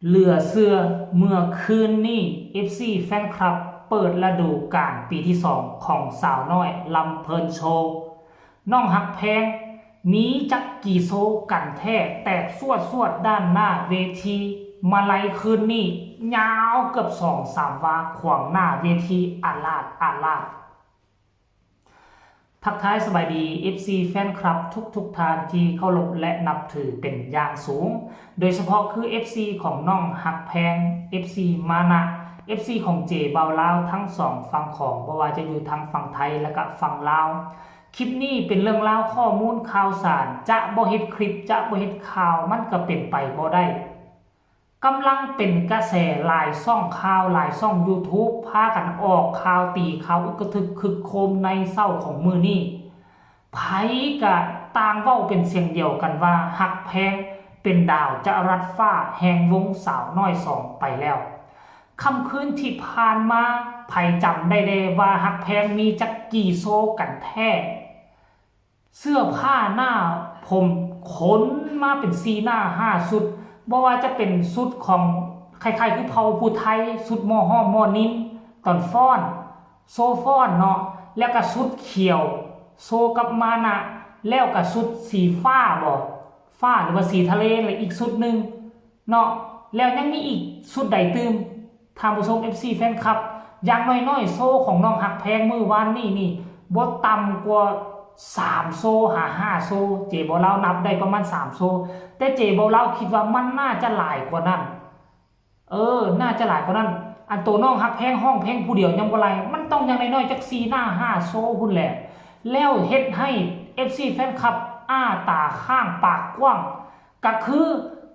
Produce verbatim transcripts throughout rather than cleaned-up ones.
เหลือเชื่อ เมื่อคืนนี้ เอฟซี แฟนคลับ เปิดฤดูกาลปีที่สองของสาวน้อยลำเพลินโชว์ น้องฮักแพง มีจักกี่โชว์กันแท้ แตกสวดสวดด้านหน้าเวที มาลัยคืนนี้ ยาวเกือบสองสามวา ขวางหน้าเวที อาลาดอาลาด ทักทายสบายดี เอฟซี แฟนคลับทุกๆท่านที่เคารพและนับถือเป็นอย่างสูง โดยเฉพาะคือ เอฟซี ของน้องฮักแพง เอฟซี มานะ เอฟซี ของเจบ่าวลาวทั้งสองฝั่งของ บ่ว่าจะอยู่ทางฝั่งไทยและก็ฝั่งลาว คลิปนี้เป็นเรื่องราวข้อมูลข่าวสาร จะบ่เฮ็ดคลิป จะบ่เฮ็ดข่าว มันก็เป็นไปบ่ได้ กำลังเป็นกระแสหลายช่องข่าว หลายช่อง YouTube พากันออกข่าว ตีข่าวอึกกระทึกครึกโครมในเช้าของมื้อนี้ ไผกะต่างเว้าเป็นเสียงเดียวกันว่าฮักแพงเป็นดาวจรัสฟ้าแห่งวงสาวน้อยสองไปแล้ว ค่ำคืนที่ผ่านมา ไผจำได้แด่ว่าฮักแพงมีจักกี่โชว์กันแท้ เสื้อผ้าหน้าผมขนมาเป็นสี่หน้าห้าชุด บ่ว่าจะเป็นชุดของ คล้ายๆ คือเผ่าผู้ไทย ชุดหม้อฮ้อมหม้อนิน ตอนฟ้อน โชว์ฟ้อนเนาะ แล้วก็ชุดเขียว โชว์กับมานะ แล้วก็ชุดสีฟ้าบ่ ฟ้าหรือว่าสีทะเล และอีกชุดหนึ่งเนาะ แล้วยังมีอีกชุดใดตื่ม ท่านผู้ชม เอฟซี แฟนคลับ อย่างน้อยๆ โชว์ของน้องฮักแพงมื้อวานนี้นี่ บ่ต่ำกว่าสามโชว์หาห้าโชว์ เจบ่าวลาวนับได้ประมาณสามโชว์ แต่เจบ่าวลาวคิดว่ามันน่าจะหลายกว่านั้น เออ น่าจะหลายกว่านั้น อันโตน้องฮักแพงฮ้องเพลงผู้เดียวยังบ่หลาย มันต้องอย่างน้อยๆ จักสี่หน้าห้าโชว์พุ้นแหละ แล้วเฮ็ดให้ เอฟซี แฟนคลับ อ้าตาค้างปากกว้าง ก็คือ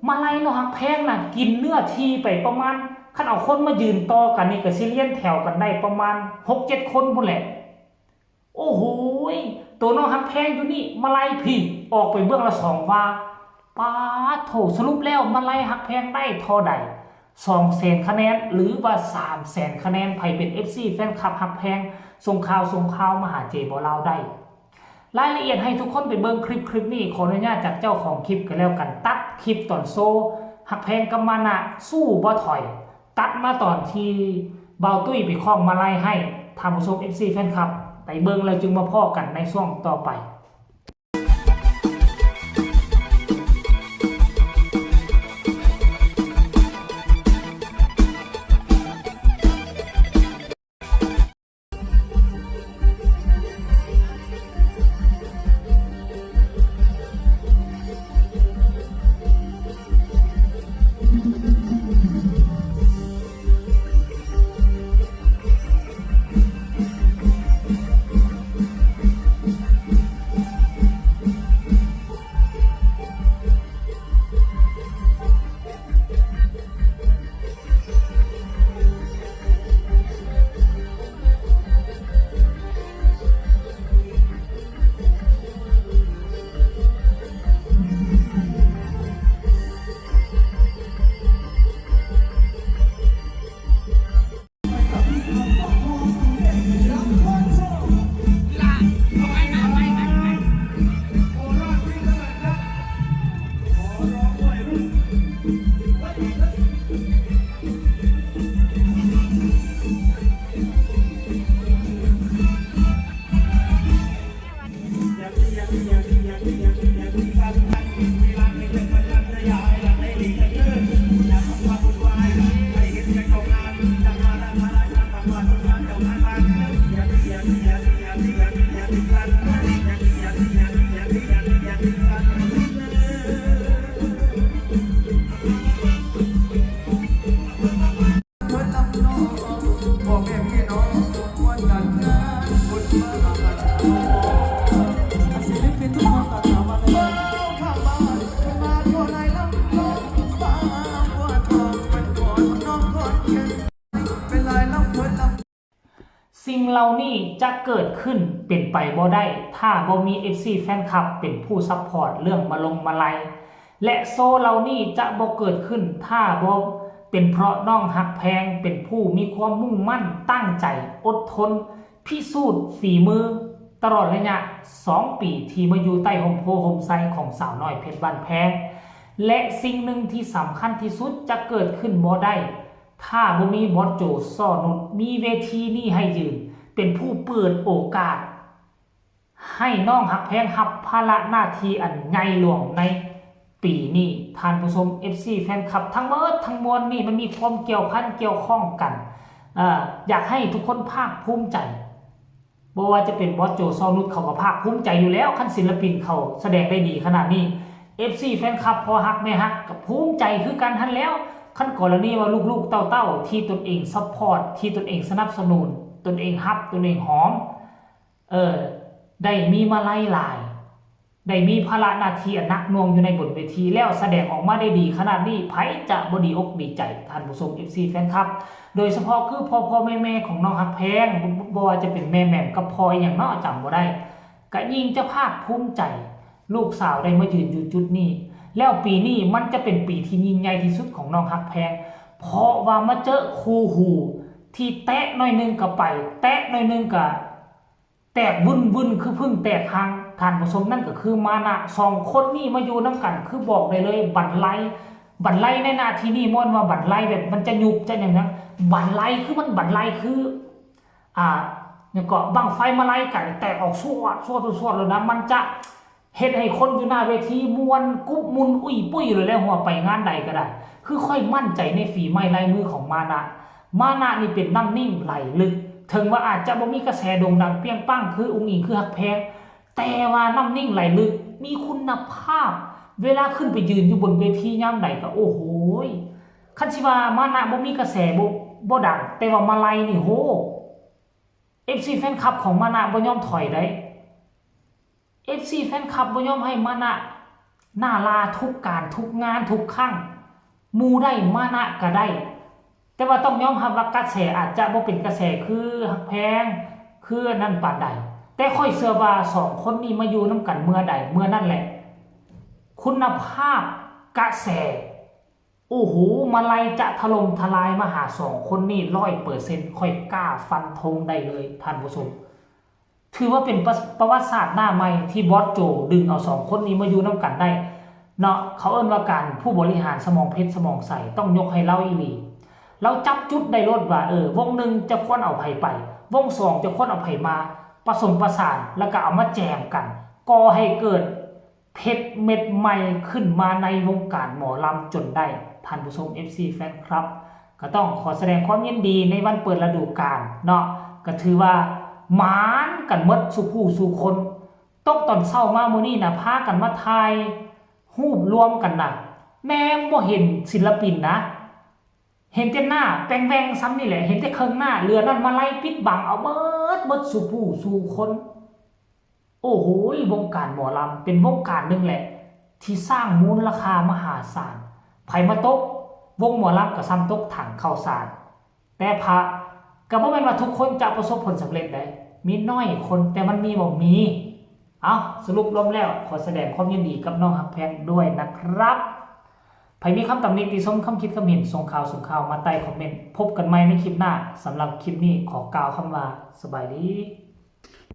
มาลัยน้องฮักแพงน่ะ กินเนื้อที่ไปประมาณ คันเอาคนมายืนต่อกันนี่ก็สิเรียงแถวกันได้ประมาณหกเจ็ดคนพุ้นแหละ โอ้โหย โตน้องฮักแพงอยู่นี่ มาลัยพี้ออกไปเบื้องละสองวา ป๊าดโถ สรุปแล้วมาลัยฮักแพงได้เท่าใด สองแสนคะแนน หรือว่าสามแสนคะแนน ไผเป็น เอฟซี แฟนคลับฮักแพง ส่งข่าว ส่งข่าวมาหาเจบ่าวลาวได้ รายละเอียดให้ทุกคนไปเบิ่งคลิป คลิปนี้ ขออนุญาตจากเจ้าของคลิปก็แล้วกัน ตัดคลิปตอนโชว์ฮักแพงกับมานะ สู้บ่ถอย ตัดมาตอนที่บ่าวตุ้ยไปคล้องมาลัยให้ ท่านผู้ชม เอฟซี แฟนคลับ ไปเบิ่งแล้วจึงมาพ้อกันในช่วงต่อไปสิ่งเหล่านี้จะเกิดขึ้นเป็นไปบ่ได้ ถ้าบ่มี เอฟซี แฟนคลับเป็นผู้ซัพพอร์ตเรื่องมาลงมาลัย และโชว์เหล่านี้จะบ่เกิดขึ้น ถ้าบ่เป็นเพราะน้องฮักแพงเป็นผู้มีความมุ่งมั่นตั้งใจอดทน พิสูจน์ฝีมือตลอดระยะสองปีที่มาอยู่ใต้ฮ่มโพธิ์ฮ่มไทรของสาวน้อยเพชรบ้านแพง และสิ่งหนึ่งที่สำคัญที่สุดจะเกิดขึ้นบ่ได้ ถ้าบ่มีบอสโจ ซอนุช มีเวทีนี้ให้ยืน เป็นผู้เปิดโอกาส ให้น้องฮักแพงรับภาระหน้าที่อันใหญ่หลวงในปีนี้ ท่านผู้ชม เอฟซี แฟนคลับ ทั้งหมดทั้งมวลนี่มันมีความเกี่ยวพันเกี่ยวข้องกัน เอ่อ อยากให้ทุกคนภาคภูมิใจ บ่ว่าจะเป็นบอสโจ ซอนุช เขาก็ภาคภูมิใจอยู่แล้ว คันศิลปินเขาแสดงได้ดีขนาดนี้ เอฟซี แฟนคลับ พ่อฮักแม่ฮักก็ภูมิใจคือกันหั้นแล้ว คันกรณีว่าลูกๆเต้าๆที่ตนเองซัพพอร์ต ที่ตนเองสนับสนุน ตนเองฮับ ตนเองหอม เออ ได้มีมาลัยหลาย ได้มีภาระหน้าที่อันหนักหน่วงอยู่ในบนเวที แล้วแสดงออกมาได้ดีขนาดนี้ ไผจะบ่ดีอกดีใจ ท่านผู้ชม เอฟซี แฟนคลับ โดยเฉพาะคือพ่อพ่อแม่แม่ของน้องฮักแพง บ่ว่าจะเป็นแม่แหม่มกับพ่ออีหยังเนาะ จำบ่ได้ ก็ยิ่งจะภาคภูมิใจ ลูกสาวได้มายืนอยู่จุดนี้ แล้วปีนี้มันจะเป็นปีที่ยิ่งใหญ่ที่สุดของน้องฮักแพง เพราะว่ามาเจอคู่หูที่แตะหน่อยหนึงก็ไป แตะหน่อยหนึงก็แตกวุ่นวุ่นคือผึ้งแตกฮัง ท่านผู้ชม นั่นก็คือมานะ สองคนนี้มาอยู่นำกัน คือบอกได้เลย บันไล บันไลในหน้าที่นี้ม่วนว่าบันไลแบบมันจะยุบจะหยังนะ บันไลคือมันบันไลคือ อ่า แล้วก็บั้งไฟมาไล่กันแตกออกสวดสวดสวดเลยนะ มันจะเฮ็ดให้คนอยู่หน้าเวทีม่วนกุบมุนอุ้ยปุ้ยเลยแหละ หัวไปงานใดก็ได้ คือข้อยมั่นใจในฝีไม้ลายมือของมานะ มานะนี่เป็นน้ำนิ่งไหลลึก ถึงว่าอาจจะบ่มีกระแสโด่งดังเปรี้ยงปังคืออุ๋งอิ๋งคือฮักแพง แต่ว่าน้ำนิ่งไหลลึก มีคุณภาพ เวลาขึ้นไปยืนอยู่บนเวทียามใดก็ โอ้โหย คันสิว่ามานะบ่มีกระแสบ่บ่ดัง แต่ว่ามาลัยนี่โห เอฟซี แฟนคลับของมานะบ่ยอมถอยได้ เอฟซี แฟนคลับบ่ยอมให้มานะหน้าลาทุกการทุกงานทุกครั้ง หมู่ได้มานะก็ได้ แต่ว่าต้องยอมรับว่ากระแสอาจจะบ่เป็นกระแสคือฮักแพง คืออันนั้นปานใด แต่ข้อยเชื่อว่าสองคนนี้มาอยู่นำกันเมื่อใดเมื่อนั้นแหละ คุณภาพกระแส โอ้โห มาลัยจะถล่มทลายมาหาสองคนนี้ ร้อยเปอร์เซ็นต์ ข้อยกล้าฟันธงได้เลย ท่านผู้ชม ถือว่าเป็นประประวัติศาสตร์หน้าใหม่ที่บอสโจดึงเอาสองคนนี้มาอยู่นำกันได้เนาะ เขาเอิ้นว่าการผู้บริหารสมองเพชรสมองใส ต้องยกให้เลาอีหลี เลาจับจุดได้โลดว่า เออ วงหนึ่งจะควรเอาไผไป วงสองจะควรเอาไผมา ผสมประสาน แล้วก็เอามาแจมกัน ก่อให้เกิด เพชรเม็ดใหม่ขึ้นมาในวงการหมอลำจนได้ ท่านผู้ชม เอฟซี แฟนคลับ ก็ต้องขอแสดงความยินดีในวันเปิดฤดูกาลเนาะ ก็ถือว่าหมานกันหมดสู่ผู้สู่คน ตกตอนเช้ามามื้อนี้นะ พากันมาถ่ายรูปรวมกันนะ แนมบ่เห็นศิลปินนะ เห็นแต่หน้าแปงแวงซ้ำนี่แหละ เห็นแต่เครื่องหน้า เหลือนั่นมาลัยปิดบังเอาเบิด เบิดสู่ผู้สู่คน โอ้โห วงการหมอลำเป็นวงการหนึ่งแหละ ที่สร้างมูลค่ามหาศาล ไผมาตก วงหมอลำก็ซ้ำตกถังข้าวสาร แต่พระก็บ่แม่นว่าทุกคนจะประสบผลสำเร็จได้ มีน้อยคน แต่มันมีบ่มี เอา สรุปรวมแล้ว ขอแสดงความยินดีกับน้องฮักแพงด้วยนะครับ ไผมีคำตำหนิติชม คำคิดคำเห็น ส่งข่าวส่งข่าวมาใต้คอมเมนต์ พบกันใหม่ในคลิปหน้า สำหรับคลิปนี้ขอกล่าวคำว่า สบายดี